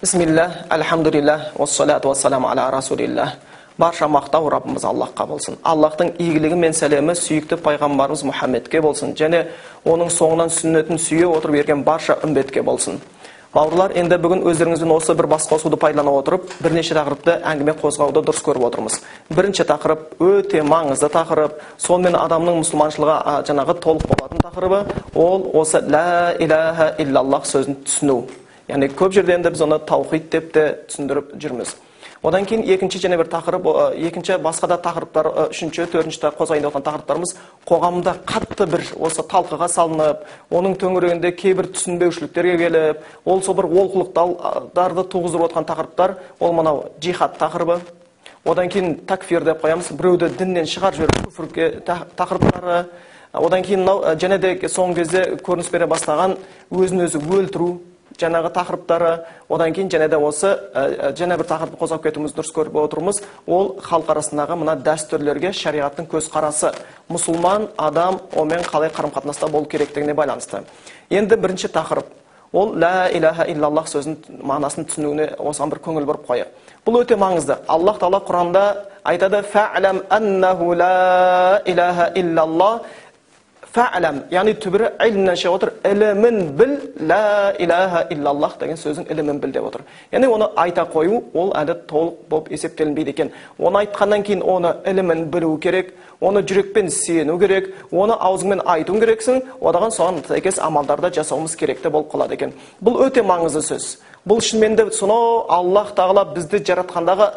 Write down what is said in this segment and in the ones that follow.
Бисмилля, альхамдулилля, уассалату уассаламу аля расулилля. Барша мақтау Раббымыз Аллахқа болсын. Аллахтың игілігі мен сәлемі сүйікті пайғамбарымыз Мұхаммедке болсын. Және оның соңынан сүннетін сүйе отырып ерген барша үмбетке болсын. Бауырлар, енді бүгін өздеріңізбен осы бір бас қосуды пайдалана отырып, бірнеше тақырыпты әңгіме қозғауды дұрыс көріп отырмыз. Бірінші тақырып өте маңызды тақырып, сонымен адамның мұсылманшылығы жаңағы толық болатын тақырыбы, ол осы ла илаха иллаллах сөзін түсіну. Яғни көп жерде енді біз оны таухид деп те түсіндіріп жүрміз. Одан кейін екінші және бір тақырып, екінші басқа да тақырыптар, үшінші, төртінші қозғайын деп отырған тақырыптарымыз қоғамда қатты бір осы талқыға салынып, оның төңірегінде кейбір түсінбеушіліктерге келіп, ол сол бір олқылықтарды туғыздырып отырған тақырыптар, ол мынау джихад тақырыбы. Одан кейін такфир деп қоямыз, біреуді діннен шығарып жіберу күфірге тақырыптары. Одан кейін мынау және де соңғы кезде көрініс бере бастаған өзін өзі өлтіру жаңағы тақырыптары. Одан кейін және де осы және бір тақырыпты қозғап кетуіміз дұрыс көріп отырмыз. Ол халық арасындағы мына дәстүрлерге шариғаттың көзқарасы, мұсылман адам онымен қалай қарым-қатынаста болу керектігіне байланысты. Енді бірінші тақырып, ол ла илаха иллаллах сөзінің мағынасын түсінуіне осыған бір көңіл бұрып қояйық. Бұл өте маңызды. Аллах тағала Құранда айтады: фә'ләм аннаху ла илаха иллаллах. Фә'ләм, яғни түбірі ілімнен шығып отыр, ілімін біл, ла илаха иллаллах деген сөздің ілімін біл деп отыр. Яғни оны айта қою, ол әлі толық болып есептелінбейді екен. Оны айтқаннан кейін оны ілімін білу керек, оны жүрекпен сену керек, оны аузыңмен айтуың керексің, одан соған сәйкес амалдарды жасауымыз керек те болып қалады екен. Бұл өте маңызды сөз. Бұл шынымен де сонау Аллах тағала бізді жаратқандағы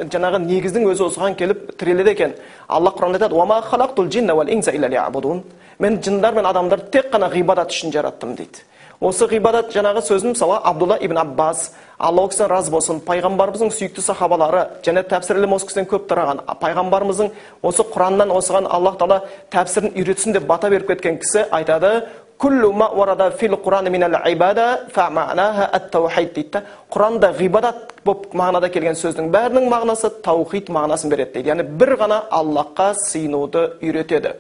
жаңағы негіздің өзі осыған келіп тіреледі екен. Аллах Құранда айтады: «Уа ма халақтул джинна уал инса илля лиябудун». Мен жындар мен адамдарды тек қана ғибадат үшін жараттым дейді. Осы ғибадат жаңағы сөзін мысалы Абдулла ибн Аббас, Алла ол кісіден разы болсын, пайғамбарымыздың сүйікті сахабалары және тәпсір ілімі осы кісіден көп тараған, пайғамбарымыздың осы Құраннан осыған Аллах тағала тәпсірін үйретсін деп бата беріп кеткен кісі айтады: «Күллу ма варада фил Құран минал ибада фа ма'наха ат-таухид» дейді. Құранда ғибадат болып мағынада келген сөздің бәрінің мағынасы таухид мағынасын береді дейді. Яғни бір ғана Аллахқа сыйынуды үйретеді.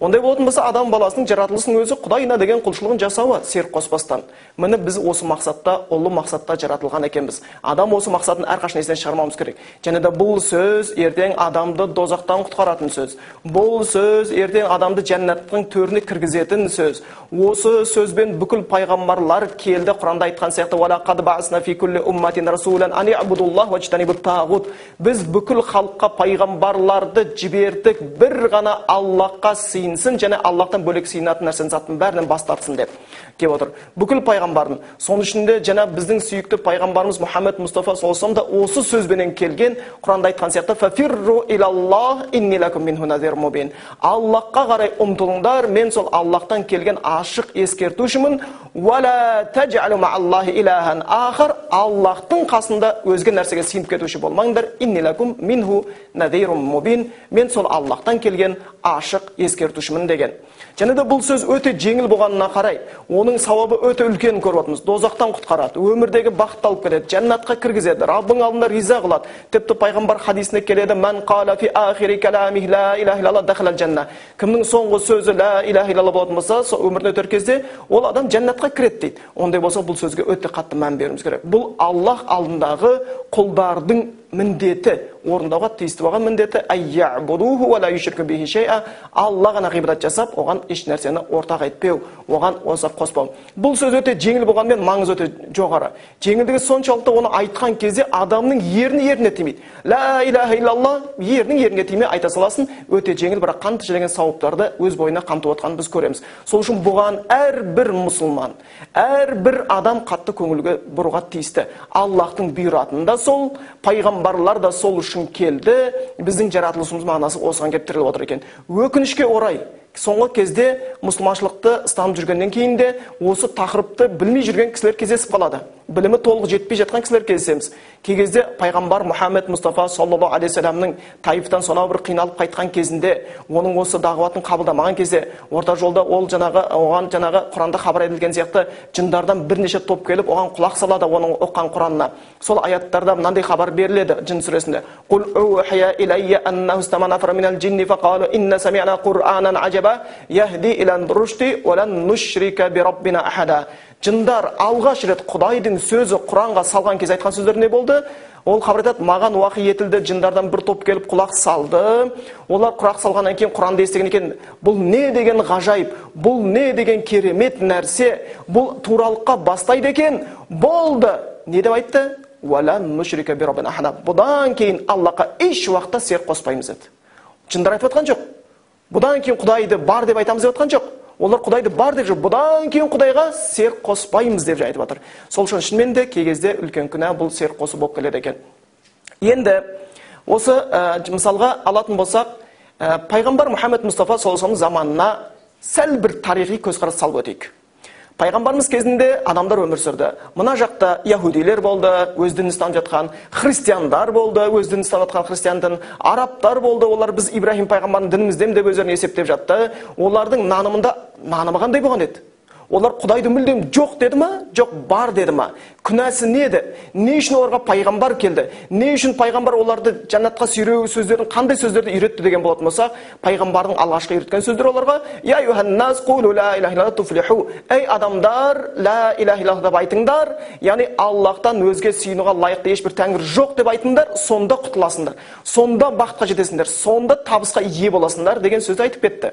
Ондай болатын болса, адам баласының жаратылысының өзі Құдайына деген құлшылығын жасауы серік қоспастан. Міне біз осы мақсатта, ұлы мақсатта жаратылған екенбіз. Адам осы мақсатын әрқашан естен шығармауымыз керек. Және де бұл сөз ертең адамды дозақтан құтқаратын сөз. Бұл сөз ертең адамды жәннаттың төріне кіргізетін сөз. Осы сөзбен бүкіл пайғамбарлар келді. Құранда айтқан сияқты: «Уа лақад баасна фи кулли умматин расулан ан иъбудуллах ваджтанибут тағут». Біз бүкіл халыққа пайғамбарларды жібердік, бір ғана Аллахқа сыйынсын және Аллахтан бөлек сыйынатын нәрсенің заттың бәрінен бас тартсын деп келіп отыр. Бүкіл пайғамбардың, соның ішінде жаңа біздің сүйікті пайғамбарымыз Мұхаммед Мұстафа саллаллаху алейхи вассалам да осы сөзбенен келген. Құранда айтқан сияқты: «Фафирру илаллах инни лакум минху назир мубин». Аллахқа қарай ұмтылыңдар, мен сол Аллахтан келген ашық ескертушімін. Уа ла тажалу мааллахи илахан ахар. Аллахтың қасында өзге нәрсеге сыйынып кетуші болмаңдар. Инни лакум минху назирун мубин. Мен сол Аллахтан келген ашық ескертушімін деген. Және де бұл сөз өте жеңіл болғанына қарай, оның сауабы өте үлкен көріп отырмыз. Дозақтан құтқарады, өмірдегі бақытты алып келеді, жәннатқа кіргізеді, Раббың алдында риза қылады. Тіпті пайғамбар хадисінде келеді: «Мән қала фи ахири каламихи ла илаха иллаллах дахалал жанна». Кімнің соңғы сөзі ла илаха иллаллах болатын болса, сол өмірден өтер кезде ол адам жәннатқа кіреді дейді. Ондай болса, бұл сөзге өте қатты мән беруіміз керек. Бұл Аллах алдындағы құлдардың міндеті, орындауға тиісті болған міндеті: «Айябудуху ва ла юшрику бихи шай'a». Алла ғана ғибадат жасап, оған еш нәрсені ортақ етпеу, оған осы қоспау. Бұл сөз өте жеңіл болғанымен маңызы өте жоғары. Жеңілдігі соншалықты, оны айтқан кезде адамның ерні еріне тимейді. Ла илаха иллаллах ернің ерінге тимей айта саласың, өте жеңіл, бірақ қанша деген сауаптарды өз бойына қамтып отқанын біз көреміз. Сол үшін бұған әрбір мұсылман, әрбір адам қатты көңілге бұруға тиісті. Аллахтың бұйыратыны да сол, пайғамбарлар да сол үшін келді. Біздің жаратылысымыз мағынасы осыған келіп тіреліп отыр екен. Өкінішке орай, соңғы кезде мұсылманшылықты ұстанып жүргеннен кейін де осы тақырыпты білмей жүрген кісілер кездесіп қалады. Білімі толық жетпей жатқан кісілер кездесеміз. Кей кезде пайғамбар Мұхаммед Мұстафа саллаллаху алейхи вассаламның Таифтан сонау бір қиналып қайтқан кезінде, оның осы дағуатын қабылдамаған кезде, орта жолда ол жаңағы, оған жаңағы Құранда хабар етілген сияқты жындардан бірнеше топ келіп, оған құлақ салады, оның оқыған Құранына. Сол аяттарда мынандай хабар беріледі жын сүресінде: «Құл ухия илайя аннаху истамаа нафар минал джинни фақалу инна сами'на Қур'анан ажаба яхди илан рушди ва лан нушрика би раббина ахада». Жындар алғаш рет Құдайдың сөзі Құранға салған кезде айтқан сөздері не болды? Ол хабар айтады, маған уақи етілді, жындардан бір топ келіп құлақ салды. Олар құлақ салғаннан кейін Құранды естіген екен. Бұл не деген ғажайып, бұл не деген керемет нәрсе, бұл туралыққа бастайды екен. Болды. Не деп айтты? Бұдан кейін Аллаһқа еш уақытта серік қоспаймыз деді. Жындар айтып жатқан жоқ. Бұдан кейін Құдайды бар деп айтамыз деп жатқан жоқ. Олар Құдайды бар деп жүр. Бұдан кейін Құдайға серік қоспаймыз деп айтып жатыр. Сол үшін шынымен де кей кезде үлкен күнә бұл серік қосу болып келеді екен. Енді осы мысалға алатын болсақ, пайғамбар Мұхаммед Мұстафа саллаллаху алейхи заманына сәл бір тарихи көзқарас салып өтейік. Пайғамбарымыз кезінде адамдар өмір сүрді. Мына жақта яһудилер болды, өз дінін ұстанып жатқан, христиандар болды, өз дінін ұстанып жатқан христиан дін, арабтар болды, олар біз Ибраһим пайғамбардың дінімізден деп өздерін есептеп жатты. Олардың нанымында нанымы қандай болған еді? Олар Құдайды мүлдем жоқ деді ма? Жоқ, бар деді ма? Күнәсі не еді? Не үшін оларға пайғамбар келді? Не үшін пайғамбар оларды жәннатқа сүйреу сөздерін, қандай сөздерді үйретті деген болатын болсақ, пайғамбардың алғашқы үйреткен сөздері оларға «Я юханнас қулу ла илаха илlallah туфлиху». Ей адамдар, ла илаха илlallah деп айтыңдар, яғни Аллахтан өзге сүйінуға лайықты ешбір тәңір жоқ деп айтыңдар, сонда құтыласыңдар, сонда бақытқа жетесіңдер, сонда табысқа ие боласыңдар деген сөзді айтып кетті.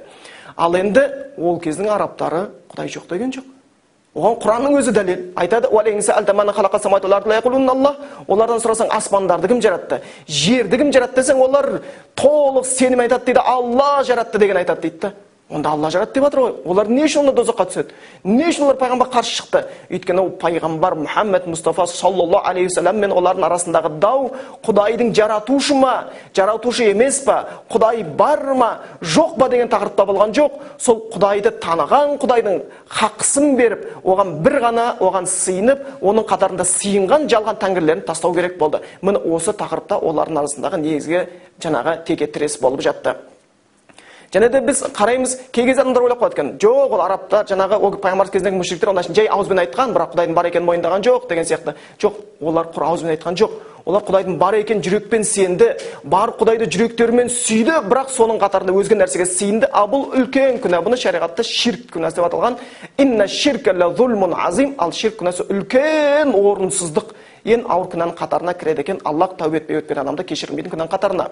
Ал енді ол кездің арабтары Құдай жоқ деген жоқ. Оған Құранның өзі дәлел. Айтады, олардан сұрасаң, аспандарды кім жаратты, жерді кім жаратты десең, олар толық сенім айтады дейді, Алла жаратты деген айтады дейді. Онда Алла жаратты деп жатыр ғой. Олар не үшін онда тозаққа түседі? Не үшін олар пайғамбарға қарсы шықты? Өйткені ол пайғамбар Мұхаммед Мұстафа саллаллаху алейхи уассалам мен олардың арасындағы дау Құдайдың жаратушы ма, жаратушы емес па, Құдай бар ма, жоқ па деген тақырыпта болған жоқ. Сол Құдайды таныған, Құдайдың хақысын беріп, оған бір ғана, оған сыйынып, оның қатарында сыйынған жалған тәңірлерін тастау керек болды. Міне осы тақырыпта олардың арасындағы негізгі жаңағы текетірес болып жатты. Және де біз қараймыз, кей кезде адамдар ойлап қалады екен, жоқ, ол арабтар, жаңағы ол пайғамбар кезіндегі мушриктер онда жай ауызбен айтқан, бірақ Құдайдың бар екенін мойындаған жоқ деген сияқты. Жоқ, олар құр ауызбен айтқан жоқ. Олар Құдайдың бар екенін жүрекпен сенді, бар Құдайды жүректерімен сүйді, бірақ соның қатарында өзге нәрсеге сыйынды. Ал бұл үлкен күнә, бұны шариғатта ширк күнәсі деп аталған. Инна ширка ла зулмун азим. Ал ширк күнәсі үлкен орынсыздық, ең ауыр күнәнің қатарына кіреді екен. Аллах тәубе етпей өткен адамды кешірмейтін күнәнің қатарына.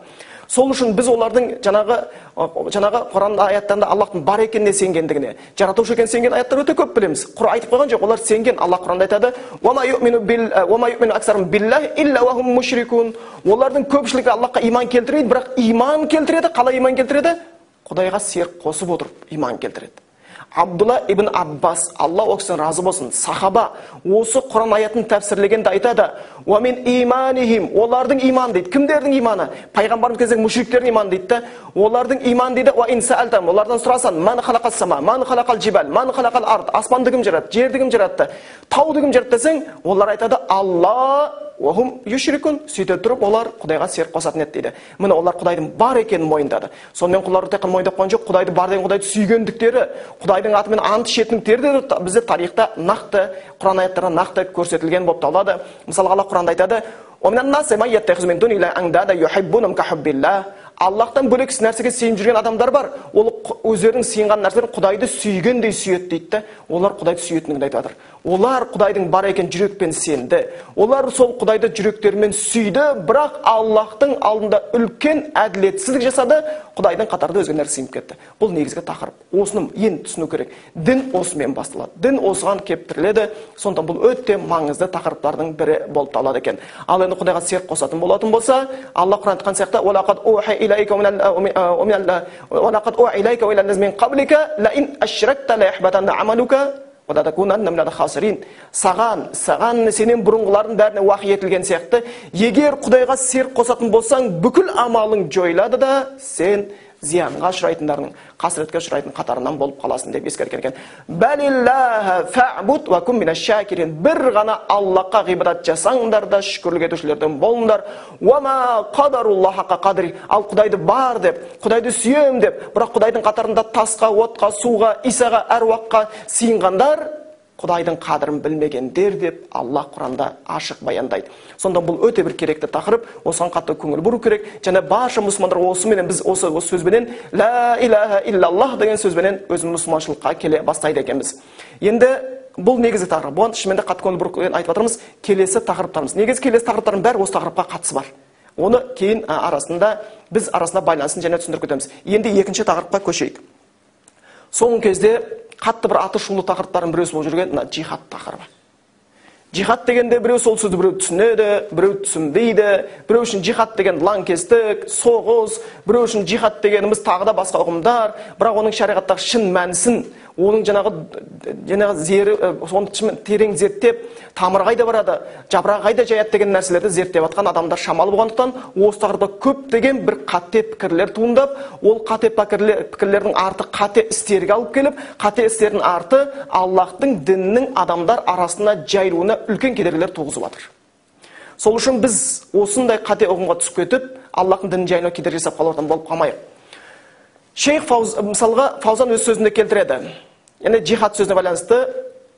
Сол үшін біз олардың жаңағы Құран аяттарында Аллахтың бар екеніне сенгендігіне, жаратушы екеніне сенген аяттар өте көп білеміз. Құр айтып қойған жоқ, олар сенген. Аллах Құранда айтады: Олардың көпшілігі Аллахқа иман келтірмейді, бірақ иман келтіреді. Қалай иман келтіреді? Құдайға серік қосып отырып иман келтіреді. Абдулла ибн Аббас, Алла ол кісіден разы болсын, сахаба, осы Құран аятын тәпсірлегенде айтады: «Уа мин иманихим», олардың иманы дейді. Кімдердің иманы? Пайғамбарымыз кезіндегі мушриктердің иманы дейді да. Олардың иманы дейді, «Уа ин саалтам», олардан сұрасан, «Ман халақас сама, ман халақал жибал, ман халақал ард», аспанды кім жаратты, жерді кім жаратты, тауды кім жаратты десең, олар айтады: «Алла». Уахум юшрикун, сөйте тұрып олар Құдайға серік қосатын еді дейді. Міне олар Құдайдың бар екенін мойындады. Сонымен құлар тек қана мойындап қойған жоқ, Құдайды бар деген Құдайды сүйгендіктері, Құдайдың атымен ант ішетіндіктері де бізде тарихта нақты, Құран аяттарында нақты көрсетілген болып табылады. Мысалға, Алла Құранда айтады: Аллахтан бөлек нәрсеге сыйынып жүрген адамдар бар. Ол өздерінің сыйынған нәрселерін Құдайды сүйгендей сүйеді дейді де. Олар Құдайды сүйетіндігін айтып жатыр. Олар Құдайдың бар екенін жүрекпен сенді. Олар сол Құдайды жүректерімен сүйді, бірақ Аллахтың алдында үлкен әділетсіздік жасады. Құдайдың қатарында өзге нәрсе сыйынып кетті. Бұл негізгі тақырып. Осыны енді түсіну керек. Дін осымен басталады. Дін осыған кептіріледі. Сондықтан бұл өте маңызды тақырыптардың бірі болып табылады екен. Ал енді Құдайға серік қосатын болатын болса, Алла Құран айтқан сияқты: Саған, сенен бұрынғылардың бәріне уақи етілген сияқты, егер Құдайға серік қосатын болсаң, бүкіл амалың жойылады да, сен зиянға ұшырайтындарының, қасіретке ұшырайтын қатарынан болып қаласың деп ескерткен екен. Бір ғана Аллахқа ғибадат жасаңдар да, шүкірлік етушілерден болыңдар. Ал Құдайды бар деп, Құдайды сүйем деп, бірақ Құдайдың қатарында тасқа, отқа, суға, Исаға, әруаққа сыйынғандар Құдайдың қадірін білмегендер деп Аллах Құранда ашық баяндайды. Сонда бұл өте бір керекті тақырып, осыған қатты көңіл бұру керек. Және барша мұсылмандар осыменен, біз осы сөзбенен ла илаха иллаллах деген сөзбенен өзіміз мұсылманшылыққа келе бастайды екенбіз. Енді бұл негізгі тақырып. Бұған шынымен де қатты көңіл бұрып айтып жатырмыз. Келесі тақырыптарымыз. Негізі келесі тақырыптардың бәрі осы тақырыпқа қатысы бар. Оны кейін арасында біз арасында байланысын және түсіндіріп кетеміз. Енді екінші тақырыпқа көшейік. Соңғы кезде қатты бір аты шулы тақырыптардың біреусі болып жүрген мына жихад тақырыбы. Жихад дегенде біреу сол сөзді біреу түсінеді, біреу түсінбейді. Біреу үшін жихад деген лаңкестік, соғыс, біреу үшін жихад дегеніміз тағы да басқа ұғымдар. Бірақ оның шариғаттағы шын мәнісін, оның жаңағы зері, соны терең зерттеп, тамыры қайда барады, жапырағы қайда жаяды деген нәрселерді зерттеп жатқан адамдар шамалы болғандықтан, осы тақырыпта көптеген бір қате пікірлер туындап, ол қате пікірлердің арты қате істерге алып келіп, қате істердің арты Аллаһтың дінінің адамдар арасына жайылуына үлкен кедергілер туғызып жатыр. Сол үшін біз осындай қате ұғымға түсіп кетіп, Аллаһтың дінін жайылуына кедергі жасап қалудан болып қалмайық. Шейх мысалға Фаузан өз сөзінде келтіреді. Яғни жихад сөзіне байланысты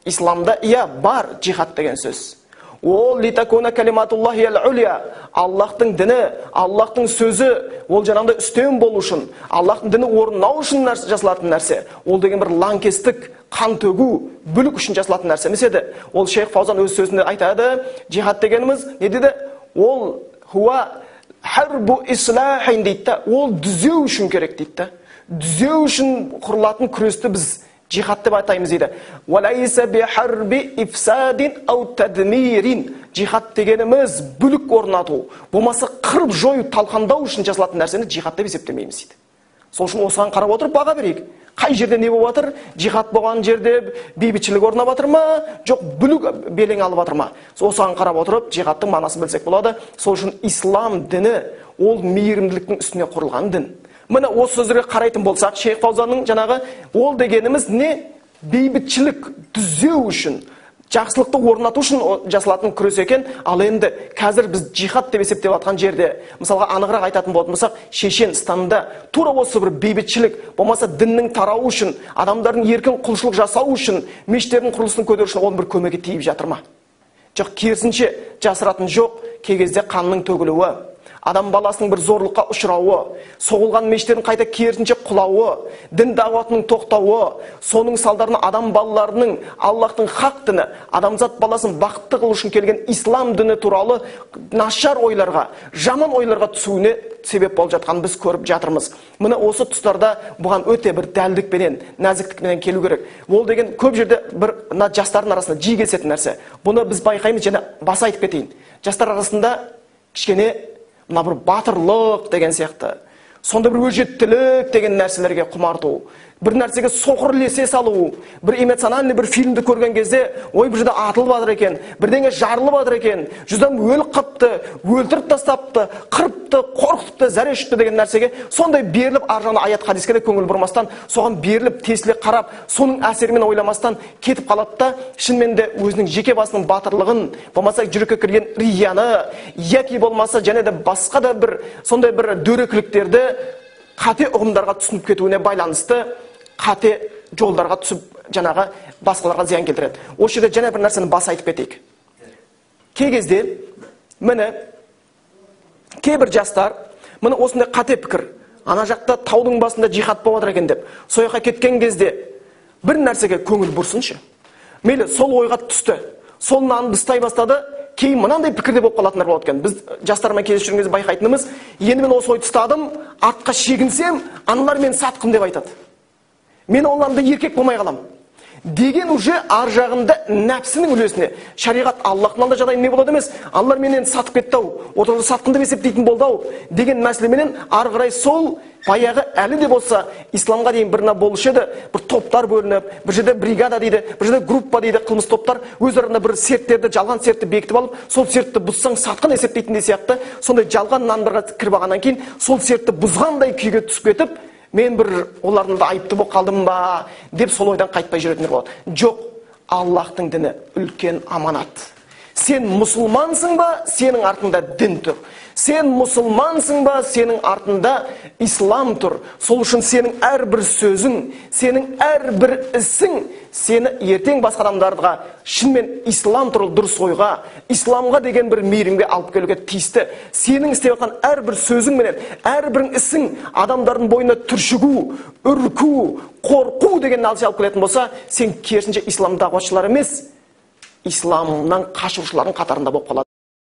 исламда иә бар жихад деген сөз. Ол литакуна калиматуллахи аль-улия, Аллаһтың діні, Аллаһтың сөзі, ол жаңағыдай үстем болу үшін, Аллаһтың діні орнау үшін жасалатын нәрсе. Ол деген бір лаңкестік, қан төгу, бүлік үшін жасалатын нәрсе емес еді. Ол Шейх Фаузан өз сөзінде айтады, жихад дегеніміз не дейді? Ол хуа харбу ислахин дейді да, ол түзеу үшін керек дейді да. Түзеу үшін құрылатын күресті біз жихад деп атаймыз дейді. Уалайса бихарби ифсадин ау тадмирин. Жихад дегеніміз бүлік орнату, болмаса қырып жою, талқандау үшін жасалатын нәрсені жихад деп есептемейміз дейді. Сол үшін осыған қарап отырып баға берейік. Қай жерде не болып жатыр? Жихад болған жерде бейбітшілік орнап жатыр ма? Жоқ, бүлік белең алып жатыр ма? Осыған қарап отырып жихадтың мағынасын білсек болады. Сол үшін ислам діні ол мейірімділіктің үстіне құрылған дін. Міне осы сөздерге қарайтын болсақ, Шейх Фаузанның жаңағы ол дегеніміз не? Бейбітшілік түзеу үшін, жақсылықты орнату үшін жасалатын күрес екен. Ал енді қазір біз жихад деп есептеп жатқан жерде, мысалға анығырақ айтатын болатын болсақ, Шешенстанда тура осы бір бейбітшілік, болмаса діннің тарауы үшін, адамдардың еркін құлшылық жасауы үшін, мешіттердің құрылысын көтеру үшін оның бір көмегі тиіп жатыр ма? Жоқ, керісінше жасыратын жоқ, кей кезде қанның төгілуі, адам баласының бір зорлыққа ұшырауы, соғылған мешіттердің қайта керісінше құлауы, дін дағуатының тоқтауы, соның салдарынан адам балаларының Аллаһтың хақ діні, адамзат баласын бақытты қылу үшін келген ислам діні туралы нашар ойларға, жаман ойларға түсуіне себеп болып жатқанын біз көріп жатырмыз. Міне осы тұстарда бұған өте бір дәлдікпенен, нәзіктікпенен келу керек. Ол деген көп жерде бір мына жастардың арасында жиі кездесетін нәрсе. Бұны біз байқаймыз және баса айтып кетейін. Жастар арасында кішкене мына бір батырлық деген сияқты, сонда бір өжеттілік деген нәрселерге құмарту, бір нәрсеге соқыр ілесе салу, бір эмоциональный бір фильмді көрген кезде, ой, бір жерде атылып жатыр екен, бірдеңе жарылып жатыр екен, жүз адам өліп қапты, өлтіріп тастапты, қырыпты, қорқытыпты, зәре ұшыпты деген нәрсеге сондай беріліп, ар жағына аят хадиске де көңіл бұрмастан, соған беріліп, тесіле қарап, соның әсерімен ойламастан кетіп қалады да, шынымен де өзінің жеке басының батырлығын, болмаса жүрекке кірген рияны, яки болмаса және де басқа да бір сондай бір дөрекіліктерді қате ұғымдарға түсініп кетуіне байланысты қате жолдарға түсіп, жаңағы басқаларға зиян келтіреді. Осы жерде және бір нәрсені баса айтып кетейік. Кей кезде міне кейбір жастар міне осындай қате пікір, ана жақта таудың басында жихад болып жатыр екен деп, сол жаққа кеткен кезде бір нәрсеге көңіл бұрсыншы. Мейлі сол ойға түсті, сол нанды ұстай бастады, кейін мынандай пікірде болып қалатындар болады екен. Біз жастармен кездесіп жүрген кезде байқайтынымыз, енді мен осы ойды ұстадым, артқа шегінсем, аналар мені сатқын деп айтады. Мен оларда еркек болмай қалам. Деген уже ар жағында нәпсінің үлесіне. Шариғат Аллаһтың алдында жағдай не болады емес, аналар мені енді сатып кетті ау, отырды сатқын деп есептейтін болды ау деген мәселеменен ары қарай сол баяғы әлі де болса исламға дейін бірна болушы еді, бір топтар бөлініп, бір жерде бригада дейді, бір жерде группа дейді, қылмыс топтар өз арасында бір серттерді, жалған сертті бекітіп алып, сол сертті бұзсаң сатқын есептейтіндей сияқты, сондай жалған нандарға кіріп алғаннан кейін сол сертті бұзғандай күйге түсіп кетіп, мен бір олардың да айыпты болып қалдым ба деп сол ойдан қайтпай жүретіндер болады. Жоқ, Аллаһтың діні үлкен аманат. Сен мұсылмансың ба, сенің артында дін тұр. Сен мұсылмансың ба, сенің артында ислам тұр. Сол үшін сенің әрбір сөзің, сенің әрбір ісің сені ертең басқа адамдарға шынымен ислам туралы дұрыс ойға, исламға деген бір мейірімге алып келуге тиісті. Сенің істеп жатқан әрбір сөзің менен әрбір ісің адамдардың бойына түршігу, үрку, қорқу деген нәрсе алып келетін болса, сен керісінше ислам дағуатшылар емес, исламнан қашушылардың қатарында болып қалады.